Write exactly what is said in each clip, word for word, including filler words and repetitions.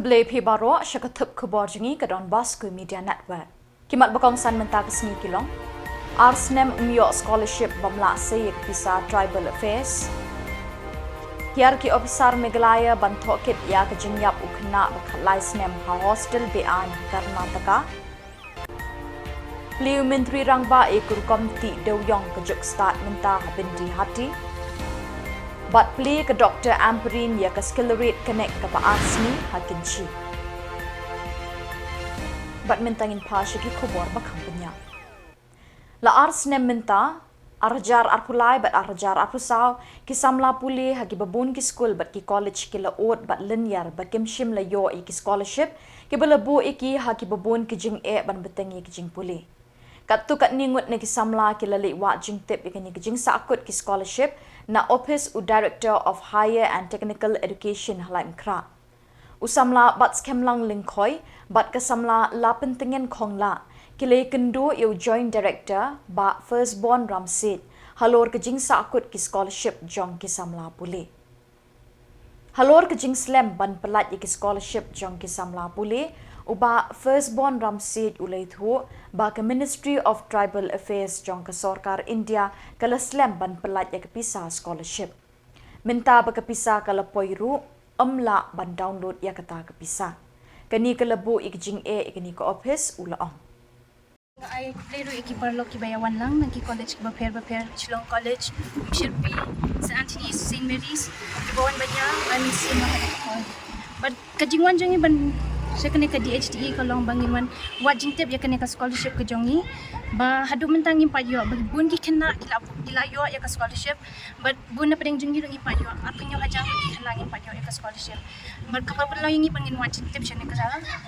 Khublei phi baroh, sha ka thup khubor jong ngi ka Don Bosco Media Network. Ki mat ba kongsan mynta ka sngi ki long: Ar snem ym ïoh scholarship bym lah sei ïa ka pisa Tribal Affairs. Hiar ki ophisar Meghalaya ban thoh kit ïa ka jingïap u khynnah ba khatlai snem ha hostel be-aiñ Karnataka. Plie u Myntri Rangbah ïa ka rukom tih dewïong ka juk stad mynta ha Byndihati. Bad plie ka Doctor Ampareen ïa ka Skillerate Connect kaba ar sngi ha Kynshi. Bad mynta ngin phai sha ki khubor ba kham bniah. La ar snem mynta, ar hajar arphew lai bad ar hajar arphew saw, ki samla pule ha kiba bun ki skul bad ki college ki la ud bad lynñiar ba kim shym la ïoh ïa ki scholarship kiba la buh ïa ki ha kiba bun ki jingeh ban bteng ïa ki jingpule. Katto katne ngut na ki samla ki la leit wad jingtip ïa kane ka jingsahkut ki scholarship na ophis u Director of Higher and Technical Education ha Laitumkhrah. U samla Batskemlang Lyngkhoi bad ka samla Lapyntngen Khonglah ki la ïakynduh ïa u Joint Director Bah Firstborn Ramsiej halor ka jingsahkut ki scholarship jong ki samla pule. Halor ka jingslem ban pyllait ïa ki scholarship jong ki samla pule, u Bah Firstborn Ramsiej u la ïathuh ba ka Ministry of Tribal Affairs jong ka sorkar India ka la slem ban pyllait ïa ka pisa scholarship. Mynta ba ka pisa ka la poi ruh, ym lah ban download ïa kata ka pisa. Kane ka la buh ïa ka jingeh ïa kane ka ophis, u la ong. Nga ai khublei ruh ïa ki paralok kiba ïa wan lang na ki college kiba pher bapher, Shillong College, Umshyrpi, Saint Anthony's, Saint Mary's, kiba wan ban ïa, ban sien ma ka. Bad ka jingwan jong ngi ban sha kane ka D H D E ka long ba ngin wan wad jingtip ïa kane ka scholarship ka jong ngi. Ba haduh mynta ngim pat ïoh, ba bun ki khynnah ki la, ki la ïoh ïa ka scholarship. Bad bun na pdeng jong ngi ruh ngim pat ïoh, ar phew hajar ki khynnah ngim pat ïoh ïa ka scholarship. Bad kaba pynlong ïa ngi ba ngin wad jingtip sha kane ka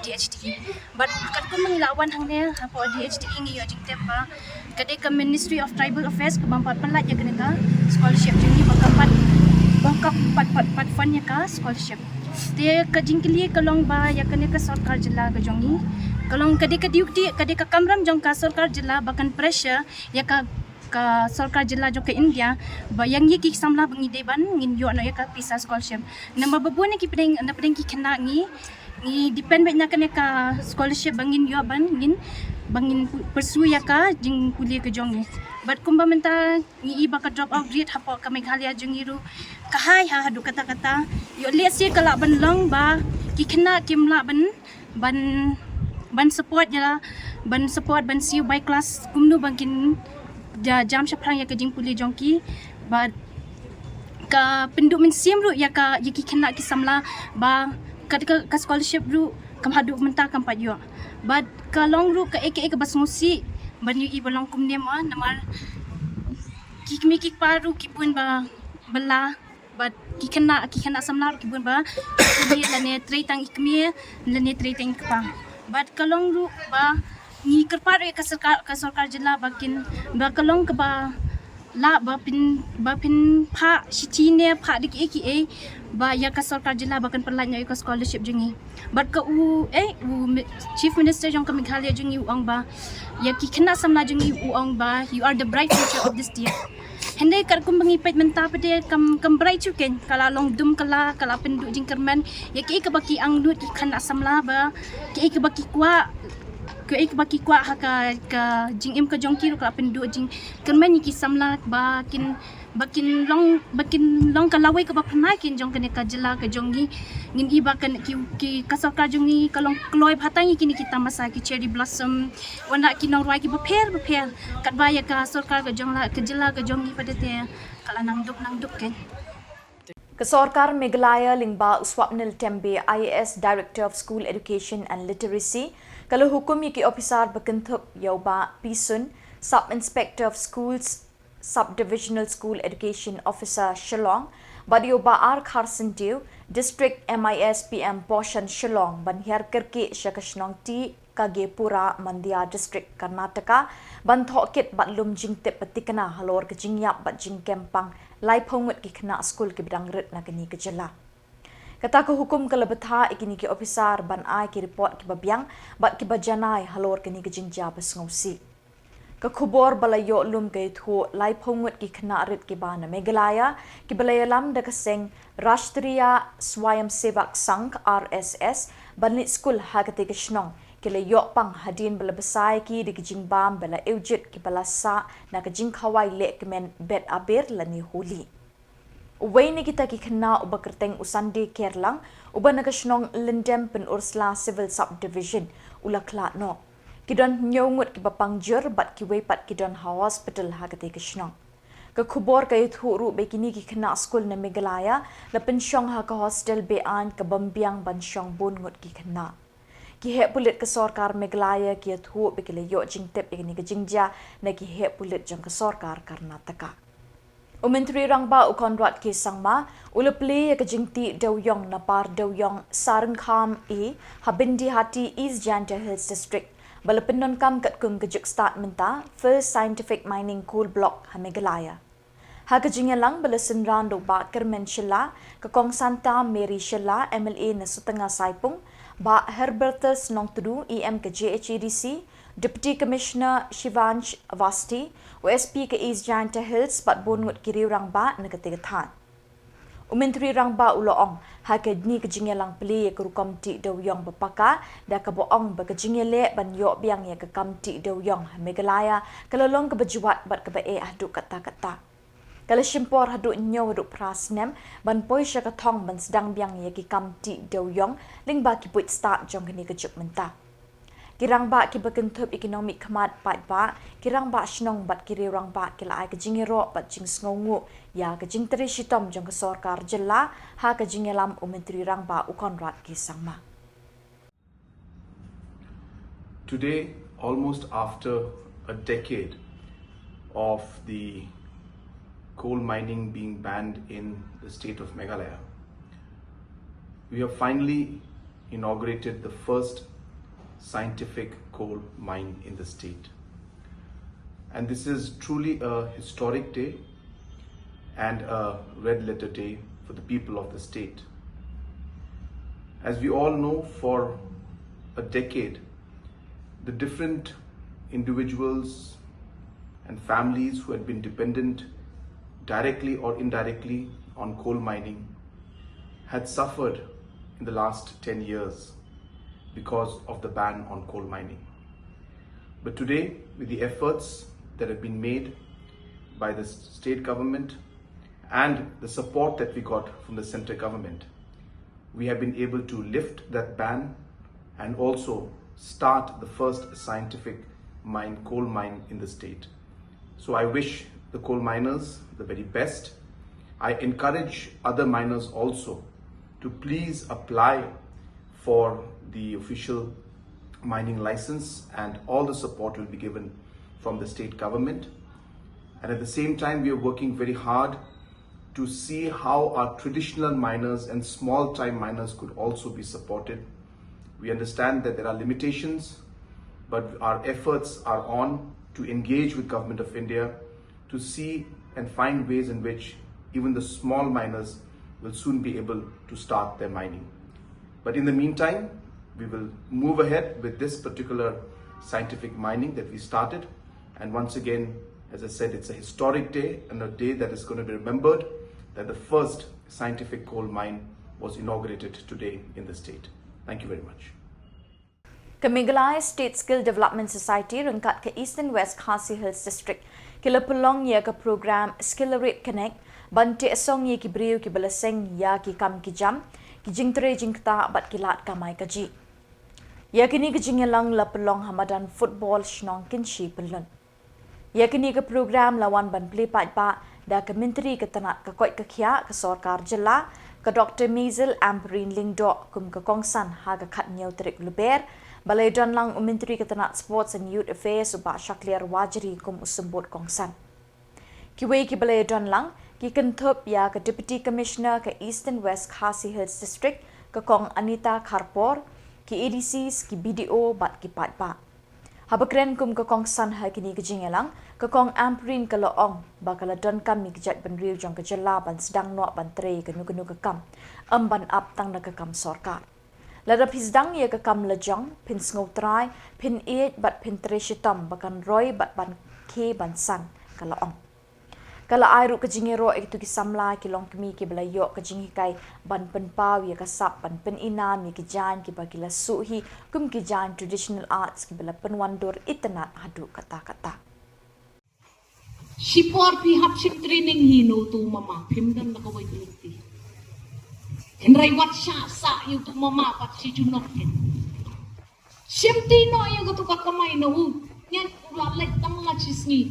D H D E. Bad katkum ba ngi la wan hangne hapoh D H D E ngi ïoh jingtip ba ka dei ka Ministry of Tribal Affairs kaba ym pat pyllait ïa kane ka scholarship jong ngi, ba kam pat, ba kam pat, pat, pat fund ïa ka scholarship. Te ka jingkylli ka long ba ïa kane ka sorkar jylla ka jong ngi, ka long ka dei ka duty, ka dei ka kamram jong ka sorkar jylla ba kan pressure ïa ka, ka sorkar jylla jong ka India ba ïa ngi ki samla ba ngi dei ban ngin ïoh noh ïa ka pisa scholarship. Namar ba bun na ki pdeng, na pdeng ki khynnah ngi, ngi depend beit na kane ka scholarship ba ngin ïoh ban ngin, ba ngin pu-, pursue ïa ka jingpule ka jong ngi. Bad kumba mynta ngi i ba ka drop out rate hapoh ka Meghalaya jong ngi ruh ka high ha haduh katta katta. Ïoh lehse ka lah ban long ba ki khynnah kim lah ban, ban, ban support ïa, ban support ban siew bai class kumno ba kin da jam shaphrang ïa ka jingpule jong ki. Bad ka pynduh mynsiem ruh ïa ka, ïa ki khynnah ki samla ba ka, ka, ka scholarship ruh kam haduh mynta kam pat ïoh. Bad ka long ruh kaei kaei kaba sngewsih ban ïohi ba long kumne mo, namar ki kmie ki kpa ruh ki bun ba, ba la, bad ki khynnah, ki khynnah samla ruh ki bun ba, ki lane trei tang i kmie, lane trei tang i kpa. Bad ka long ruh ba ngi kyrpad ruh ïa ka sorkar, ka sorkar jylla ba kin, ba ka long kaba lah ba pyn, ba pynphah shithi ne phah da kiei kiei ba ïa ka sorkar jylla ba kan pyllait noh ïa ka scholarship jong ngi. Bad ka u, eh, u mi-, Chief Minister jong ka Meghalaya jong ngi u ong ba ïa ki khynnah samla jong ngi u ong ba, "You are the bright future of the state." Hynrei katkum ba ngi peit mynta pat de kam, kam bright shuh keiñ, ka la long dum kylla, ka la pynduh jingkyrmen ïa kiei kaba ki angnud ki khynnah samla ba kiei kaba ki kwah, kiei kaba ki kwah ha ka, ka jingim ka jong ki ruh ka la pynduh jingkyrmen ïa ki samla ba kin, ba kin long, ba kin long ka lawei kaba phyrnai keiñ jong kane ka jylla ka jong ngi. Ngin i ba kan ki, ki ka sorkar jong ngi ka long kloi bha tang ïa kine ki tamasa, ki cherry blossom, wanrah ki nongrwai kiba pher bapher. Katba ïa ka sorkar ka jong la, ka jylla ka jong ngi pat de te ka la nang duk nang duk keiñ. Ka sorkar Meghalaya lyngba u Swapnil Tembe, I A S, Director of School Education and Literacy, ka la hukum ïa ki ophisar ba kynthup ïa u Bah P. Sun, Sub Inspector of Schools, Sub Divisional School Education Officer Shillong, bad ïa u Bah R. Kharsyntiew, District M I S P M Poshan Shillong, ban hiar kyrkieh sha ka shnong T. Kagepura, Mandya District, Karnataka, ban thoh kit bad lum jingtip ba thikna halor ka jingïap bad jingkem pang laiphew ngut ki khynnah skul kiba dang rit na kane ka jylla. Kata ka hukum ka la bthah ïa kine ki ophisar ban ai ki report kiba biang bad kiba janai halor kane ka jingjia ba sngewsih. Ka khubor ba la ïoh lum ka ïathuh laiphew ngut ki khynnah rit kiba na Meghalaya kiba la ïalam da ka seng Rashtriya Swayamsevak Sangh, R S S, ban leit skul ha katei ka shnong ki la ïoh pang hadien ba la bsa ïa ki da ki jingbam ba la ewjit kiba la sah na ka jingkhawai lehkmen bet aber lane Holi. Uwei na kita ki khynnah uba kyrteng u Sunday Kyrlang, uba na ka shnong Lyndem Pynursla Civil Sub Division, u la khlad noh. Ki don hynñiew ngut kiba pang jur bad kiwei pat ki don ha hospital ha katei ka shnong. Ka khubor ka ïathuh ruh ba kine ki khynnah skul na Meghalaya la pynshong ha ka hostel be-aiñ kaba ym biang ban shong bun ngut ki khynnah. Ki heh pulit ka sorkar Meghalaya ki ïathuh ba ki la ïoh jingtip ïa kane ka jingjia na ki heh pulit jong ka sorkar Karnataka. U Myntri Rangbah u Conrad K Sangma u la plie ïa ka jingtih dewïong na par dewïong Saryngkham A ha Byndihati, East Jaintia Hills District, ba la pyndonkam katkum ka juk stad mynta First Scientific Mining Coal Block ha Meghalaya. Ha ka jingïalang ba la synran da u Bah Kyrmen Shylla, ka Kong Santa Mary Shylla, M L A na Sutnga Saipung, Bah Herbertus Nongtdu, E M ka J H A D C, Deputy Commissioner Shivansh Awasthi, u S P ka East Jaintia Hills bad bun ngut ki riew rangbah na katei ka thaiñ. U Myntri Rangbah u la ong ha kane ka jingïalang plie ïa ka rukom tih dewïong ba paka, da kaba ong ba ka jingïaleh ban ïoh biang ïa ka kam tih dewïong ha Meghalaya ka la long kaba jwat bad kaba eh haduh katta katta. Ka la shim por haduh hynñiew haduh phra snem ban poi sha ka thong ban sdang biang ïa ki kam tih dewïong lyngba ki buit stad jong kane ka juk mynta. Ki rangbah kiba kynthup ïa ki nongmihkhmat paidbah, ki rangbah shnong bad ki riew rangbah ki la ai ka jingïaroh bad jingsngewnguh ïa ka jingtrei shitom jong ka sorkar jylla ha ka jingïalam u Myntri Rangbah u Conrad K Sangma. Today, almost after a decade of the coal mining being banned in the state of Meghalaya, we have finally inaugurated the first scientific coal mine in the state. And this is truly a historic day and a red letter day for the people of the state. As we all know, for a decade, the different individuals and families who had been dependent directly or indirectly on coal mining had suffered in the last ten years because of the ban on coal mining. But today, with the efforts that have been made by the state government and the support that we got from the center government, we have been able to lift that ban and also start the first scientific mine, coal mine in the state. So I wish the coal miners the very best. I encourage other miners also to please apply for the official mining license, and all the support will be given from the state government. And at the same time, we are working very hard to see how our traditional miners and small time miners could also be supported. We understand that there are limitations, but our efforts are on to engage with Government of India to see and find ways in which even the small miners will soon be able to start their mining. But in the meantime, we will move ahead with this particular scientific mining that we started. And once again, as I said, it's a historic day and a day that is going to be remembered, that the first scientific coal mine was inaugurated today in the state. Thank you very much. Ka Meghalaya State Skill Development Society ryngkat ka Eastern West Khasi Hills District ki la pynlong ïa ka program Skillerate Connect ban teh song ïa ki briew kiba la seng ïa ki kam ki jam, ki jingtrei jingktah bad ki lad kamai kajih. Ïa kane ka jingïalang la pynlong ha madan football shnong Kynshi Pyllun. Ïa kane ka program la wan ban plie paidbah da ka Myntri ka tnat ka koit ka khiah ka sorkar jylla, ka Doktor Maisel Ampareen Lyngdoh, kum ka kongsan ha ka khathynñiew tarik Lber, ba la ïadon lang u Myntri ka tnat Sports and Youth Affairs u Bah Shakliar Warjri kum u symbud kongsan. Kiwei kiba la ïadon lang ki kynthup ïa ka Deputy Commissioner ka Eastern West Khasi Hills District, ka Kong Anita Kharpor, ki A D Cs, ki B D O bad ki paidbah. Haba kren kum ka kongsan ha kine ki jingïalang, ka Kong Ampareen ka la ong ba ka la donkam ïa ki jaitbynriew jong ka jylla ban sdang noh ban trei kano kano ka kam, ym ban ap tang da ka kam sorkar. Lada phi sdang ïa ka kam la jong, phin sngewtrai, phin ïeit bad phin trei shitom ba kan roi bad ban khie ban san, ka la ong. Ka la ai ruh ka jingïaroh ïa kito ki samla ki longkmie kiba la ïoh ka jinghikai ban pynpaw ïa ka sap ban pyn-i nam ïa ki jaiñ kiba ki la suh hi kum ki jaiñ traditional arts kiba la pynwandur itynnad haduh katta katta. Shipor phi hap shim training hi na uto u mama, phim don na kawei ka lynti. Hynrei wat shah sah ïa uto u mama pat shi junom hi. Shim ti noh ïa kato ka kamai na u. Ngan u la leit tang la shi sngi.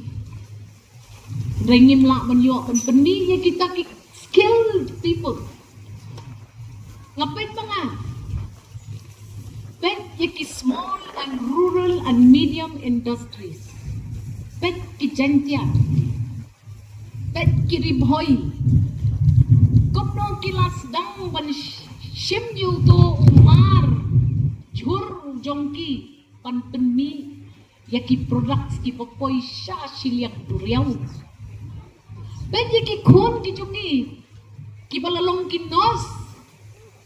Hynrei ngim lah ban ïoh ban pynmih ïa kita ki skilled people. Nga peit ma nga. Peit ïa ki small and rural and medium industries. Peit ki Jaiñtia. Peit ki Ri Bhoi. Kumno ki la sdang ban sh-, shim ïa uto u mar jhur jong ki ban pynmih ïa ki products kiba poi sha shiliang duriaw. Peit ïa ki khun ki jong ngi kiba la long ki nurse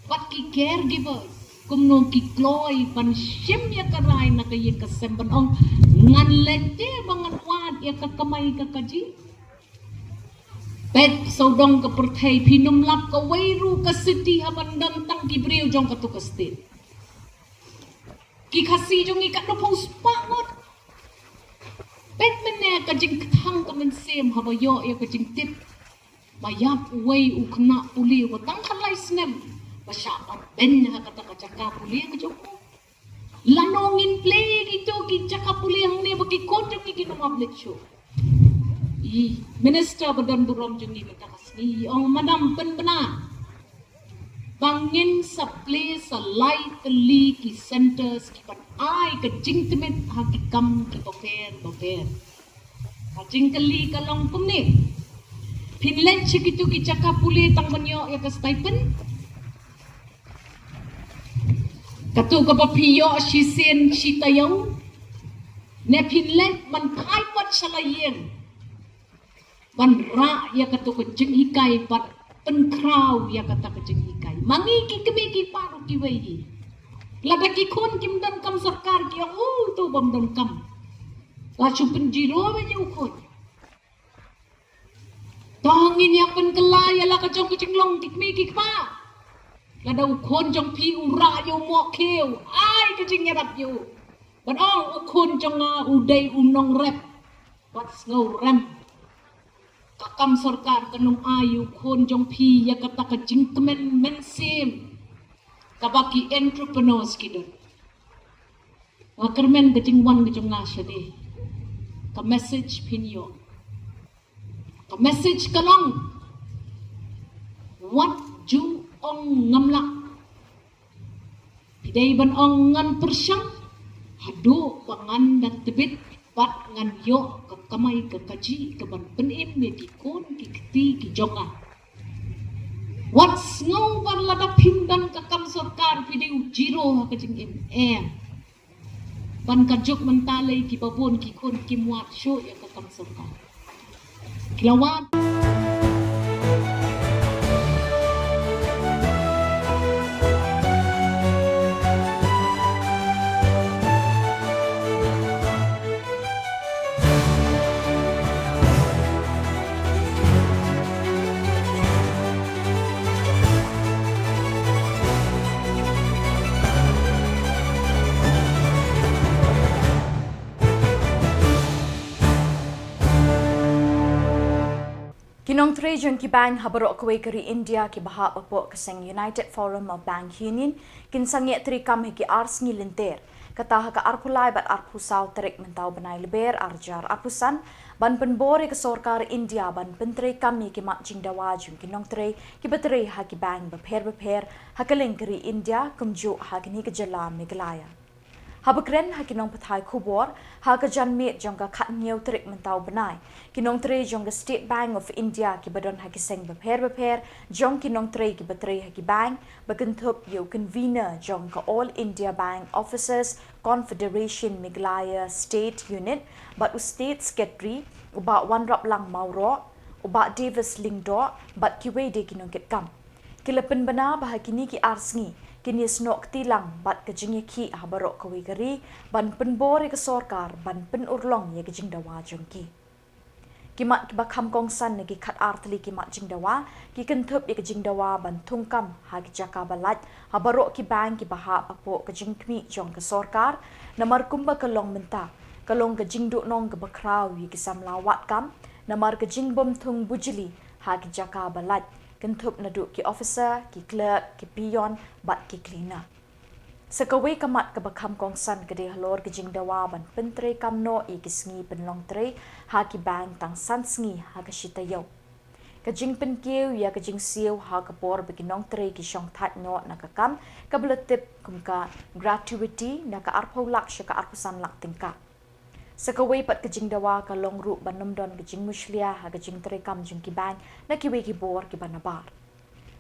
bad ki caregivers, kumno ki kloi ban shim ïa ka rai na ka ïing ka sem ban ong, ngan leh te ba ngan wad ïa ka kamai ka kajih. Peit sawdong ka pyrthei, phin ym lap kawei ruh ka city ha ban don tang ki briew jong kato ka state. Ki Khasi jong ngi katno phew spah ngut. Peit mynne ka jingkthang ka mynsiem haba ïoh ïa ka jingtip ba ïap uwei u khynnah pule uba tang khatlai snem ba shah ban beiñ ha kata ka jaka pule ka jong u. Lano ngin plie ïa kito ki jaka pule hangne ba ki khun jong ngi kin ym hap leit shuh. I minister ba don burom jong ngi mynta ka sngi i ong, madam, pynbna ba ngin sa plie sa lai tylli ki centres kiban ai ka jingtymmen ha ki kam kiba pher ba pher. Ka jingkylli ka long kumne. Phin leit sha kito ki jaka pule tang ban ïoh ïa ka stipend? Kato kaba phi ïoh shisien shi taïew? Ne phin leit ban phai pat sha la ïing ban rah ïa kato ka jinghikai bad pynkhraw ïa kata ka jinghikai? Ma ngi ki kmie ki kpa ruh kiwei hi, lada ki khun kim don kam sorkar ki ong, u, to bym don kam, la shu pynjiro ïa u khun. To ngin ïa pynkylla ïa la ka jong ka jinglong ki kmie ki kpa. Lada u khun jong phi u rah ïa u mohkhiew, ai ka jingïarap ïa u. Ban ong u khun jong nga u dei u nongrep bad sngewrem. Ka kam sorkar kan ym ai ïa u khun jong phi ïa kata ka jingkmen mynsiem kaba ki entrepreneurs ki don. Nga kyrmen ka jingwan ka jong nga shane. Ka message phin ïoh. Ka message ka long, wat ju ong ngam lah. Phi dei ban ong ngan pyrshang haduh ba ngan da tbit bad ngan ïoh ka kamai ka kajih kaban pynim ïa ki khun ki kti ki jong nga. Wat sngew ba lada phim don ka kam sorkar phi dei u zero ha ka jingim, em. Ban ka juk mynta lei kiba bun ki khun kim wad shuh ïa ka kam sorkar. Ki la wad. Ki nongtrei jong ki bank ha baroh kawei ka ri India kiba hap hapoh ka seng United Forum of Bank Union kin sangeh treikam ha ki ar sngi lynter, kata ha ka arphew lai bad arphew saw tarik mynta u bnai Lber arhajar arphew san, ban pynbor ïa ka sorkar India ban pyntreikam ïa ki mat jingdawa jong ki nongtrei kiba trei ha ki bank bapher bapher ha kylleng ka ri India, kumjuh ha kane ka jylla Meghalaya. Haba kren ha ki nongpathai khubor ha ka janmiet jong ka khathynñiew tarik mynta u bnai, ki nongtrei jong ka State Bank of India kiba don ha ki seng bapher bapher jong ki nongtrei kiba trei ha ki bank, ba kynthup ïa u convener jong ka All India Bank Officers Confederation Meghalaya State Unit bad u State Secretary, u Bah Wanraplang Mawroh, u Bah Davis Lyngdoh bad kiwei de ki nongkitkam, ki la pynbna ba ha kine ki ar sngi kin ïasnoh kti lang bad ka jingïakhih ha baroh kawei ka ri ban pynbor ïa ka sorkar ban pynurlong ïa ka jingdawa jong ki. Ki mat kiba kham kongsan na ki khatar tylli ki mat jingdawa ki kynthup ïa ka jingdawa ban thungkam ha ki jaka ba lait ha baroh ki bank kiba hap hapoh ka jingkhmih jong ka sorkar, namar kumba ka long mynta ka long ka jingduhnong kaba khraw ïa ki samla wad kam namar ka jingbym thung bujli ha ki jaka ba lait, kynthup naduh ki officer, ki clerk, ki peon bad ki cleaner. Sa kawei ka mat kaba kham kongsan ka dei halor ka jingdawa ban pyntreikam noh ïa ki sngi pynlong trei ha ki bank tang san sngi ha ka shi taïew. Ka jingpynkiew ïa ka jingsiew ha ka por ba ki nongtrei ki shong thait noh na ka kam, kaba la tip kum ka gratuity, na ka arphew lak sha ka arphew san lak tyngka. Sa kawei pat ka jingdawa ka long ruh ban ym don ka jingmushlia ha ka jingtreikam jong ki bank na kiwei ki bor kiba nabar.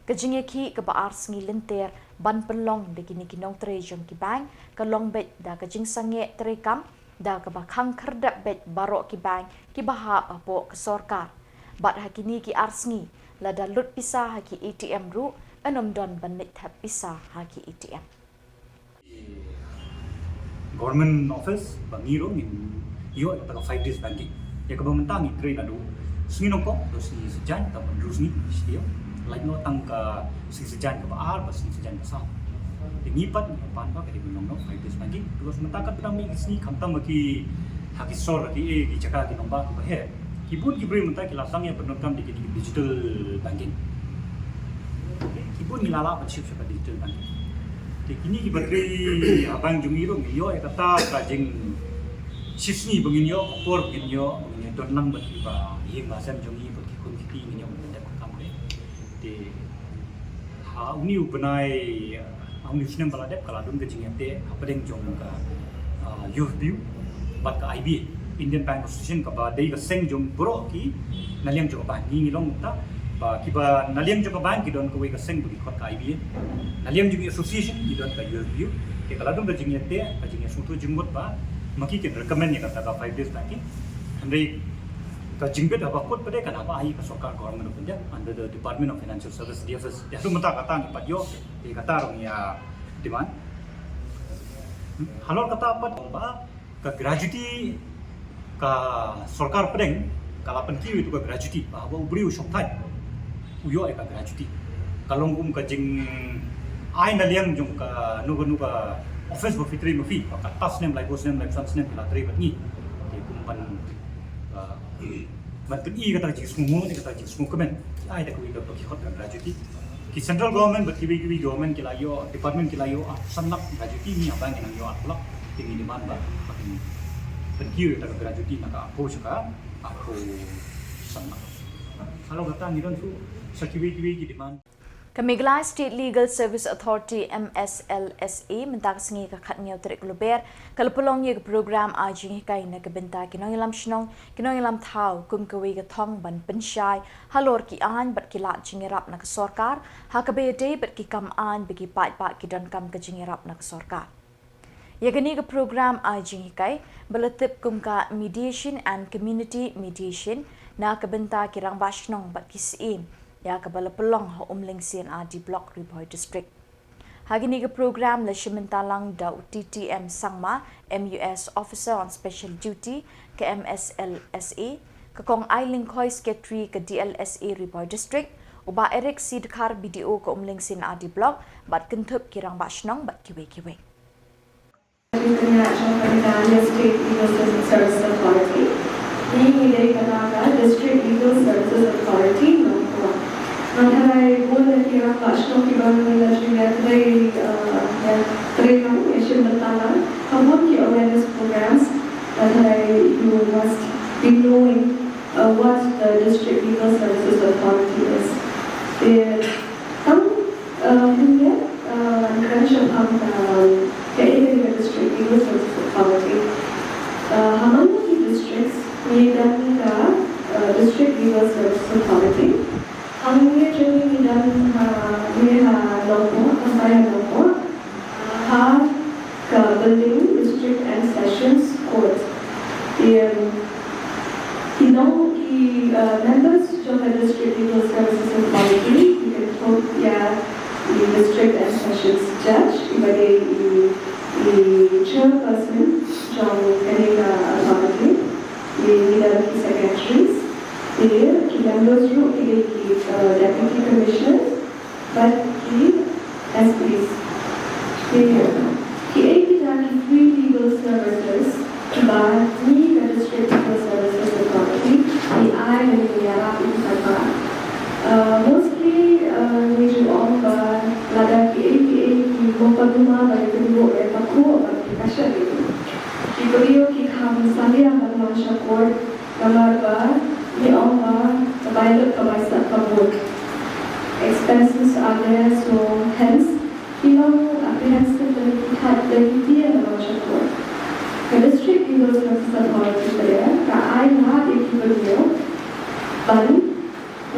Ka jingïakhih kaba ar sngi lynter ban pynlong da kine ki nongtrei jong ki bank ka long beit da ka jingsangeh treikam da kaba khang khyrdep beit baroh ki bank kiba hap hapoh ka sorkar. Bad ha kine ki ar sngi, lada lut pisa ha ki A T M ruh, yn ym don ban leit thep pisa ha ki A T M. Government office ba ngi ruh ngin ïoh ïa kata ka five days banking. Ïa kaba mynta ngi trei naduh sngi Nyngkong, naduh sngi Saitjaiñ, tang hynriew sngi shi taïew. Lait noh tang ka sngi Saitjaiñ kaba ar bad sngi Saitjaiñ kaba saw. Te ngi pat ngi pan ba ka dei ban long noh five days banking. Because mynta katba dang mih ki sngi khamtam ba ki ha ki sor ki, eh, ki jaka ki nongbah kiba heh. Ki bun ki briew mynta ki la sdang ïa pyndonkam da ki digital banking. Ki bun ngi la lah ban shift sha ka digital banking. Te kine kiba trei ha bank jong ngi ruh ngi ïoh ïa kata ka jingshisngi ba ngin ïoh, ka por ba ngin ïoh, ba ngin ïoh don lang bad kiba ïing ba sem jong ngi, bad ki khun ki kti, ngin ïoh ban pyndep ka kam. Te ha une u bnai, ha une u snem ba la dep, ka la don ka jingïateh hapdeng jong ka, ah, U F B U bad ka I B A, Indian Bank Association, kaba dei ka seng jong baroh ki na liang jong ka bank. Ngi ngi long mynta ba kiba na liang jong ka bank ki don kawei ka seng ba ki khot ka I B A. Na liang jong ki association ki don ka U F B U. Te ka la don ka jingïateh, ka jingïasngewthuh jingmut ba ma ki kin recommend ïa kata ka five days banking. Hynrei ka jingbit haba kut pat de kan haba ai ka sorkar, Government of India, under the Department of Financial Service, D F S. Ïa, ruh mynta kata ngi pat ïoh, ïa kata ruh ngi ïa demand. Halor kata pat ba ka gratuity, ka sorkar pdeng ka la pynkiew ïa ka gratuity, ba haba u briew u shong thait u ïoh ïa ka gratuity. Ka long kum ka jingai na liang jong kano kano ka office ba phi trei ma phi, ba katto snem, laiphew snem, laiphew san snem phi la trei bad ngi. Te kum ban, ah, ban pyni kata ka jingsngewnguh ne kata ka jingsngewkmen, ai da kawei kaba ki khot ka gratuity. Ki central government bad kiwei kiwei government ki la ïoh, department ki la ïoh arphew san lak gratuity, ngi ha bank ngi nang ïoh arphew lak. Te ngi demand ba, ba kin pynkiew ïa kata ka gratuity na ka arphew sha ka arphew san lak. Halor kata ngi don shuh sa kiwei kiwei ki demand. Ka Meghalaya State Legal Service Authority, M S L S A, mynta ka sngi ka khathynñiew tarik Lber, ka la pynlong ïa ka program ai jinghikai na ka bynta ki nongïalam shnong, ki nongïalam thaw, kum kawei ka thong ban pynshai halor ki aiñ bad ki lad jingïarap na ka sorkar ha kaba ïadei bad ki kam aiñ ba ki paidbah ki donkam ka jingïarap na ka sorkar. Ïa kane ka program ai jinghikai ba la tip kum ka Mediation and Community Mediation na ka bynta ki rangbah shnong bad ki syiem, ïa kaba la pynlong ha Umling C and R D Block, Ri Bhoi District. Ha kane ka program la shim bynta lang da u T T M Sangma, M U S Officer on Special Duty ka M S L S A, ka Kong Ai Lyngkhoi, Secretary ka D L S A Ri Bhoi District, u Bah Eric C Dkhar, B D O ka Umling C and R D Block, bad kynthup ki rangbah shnong bad kiwei kiwei. Kane ka jong ka Meghalaya State Legal Services Authority. Ngi ngi dei kane ka District Legal Services Authority Nongpoh. Nga tharai bun na ki rangbah shnong kiba ngi la ju ïatrei, eh, ïatrei lang, ïashim bynta lang ha bun ki awareness programs. Nga tharai you must be knowing, uh, what the District Legal Services Authority is. Te tang, uh, hynrei, uh, ngan kren shaphang ka, kaei kane ka District Legal Services Authority. Uh, ha man la ki districts ngi don ka, uh, District Legal Services Authority. Hangne jong ngi ngi don ha, ngi ha Nongpoh, ha Nongpoh. Ha ka building, District and Sessions Court. Em, ki nong, ki, uh, members jong ka District Legal Services Authority, ki kynthup ïa i District and Sessions Judge, iba dei i, i chairperson jong kane ka authority, i, i don ki secretaries. Ki members ruh ki dei ki, uh, deputy commissioners bad ki S Ps. Ki, kiei kita ki free legal services kiba ngi ka District Legal Services Authority ngi ai lane ngi ïarap ïa ki paidbah. Uh, mostly, uh, ngi ju ong ba lada kiei kiei ki mukotduma ba ïakynduh ïa ka court bad ki ka shah ïa ki briew ki kham salia ban wan sha court namar ba ngi ong ba ka bai lut ka bai sah ka bud. Expenses are there, so hence ki long apprehensive lane ki khat lane ki tieng ban wan sha court. Ka District Legal Services Authority ka dei ka ai lad ïa ki briew ban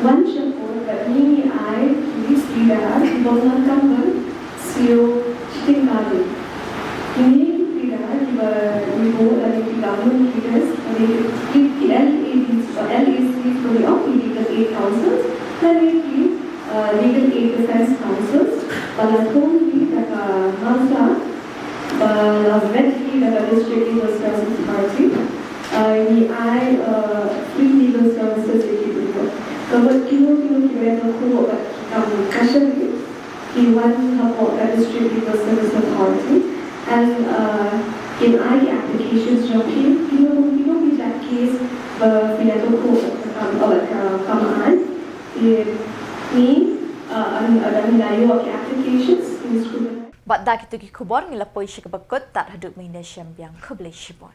wan sha court bad ngi ngi ai ki subida kiba ym donkam ban siew shiteng kali. Kine ki subida kiba ngi buh lane ki government leaders lane ki, ki L A Ds ba L A Cs ba ngi ong ki legal aid counsels lane ki, uh, legal aid defense counsels ba la thung hi da ka MaLSA ba la vet hi da ka District Legal Services Authority. Uh, ngi ai, uh, free legal services ïa ki briew. Ka mut kino kino kiba ïakynduh bad ki kam kashari ki wan hapoh ka District Legal Services Authority and, uh, kin ai ki applications jong ki, kino kino ki jait case ba phi ïakynduh bad ka kam, bad ka kam aiñ. Ngi, uh, an, an, an ïoh ki applications, ngi scrutinize. Bad da kito ki khubor ngi la poi sha kaba kut, tad haduh mynta shem biang, khublei shibun.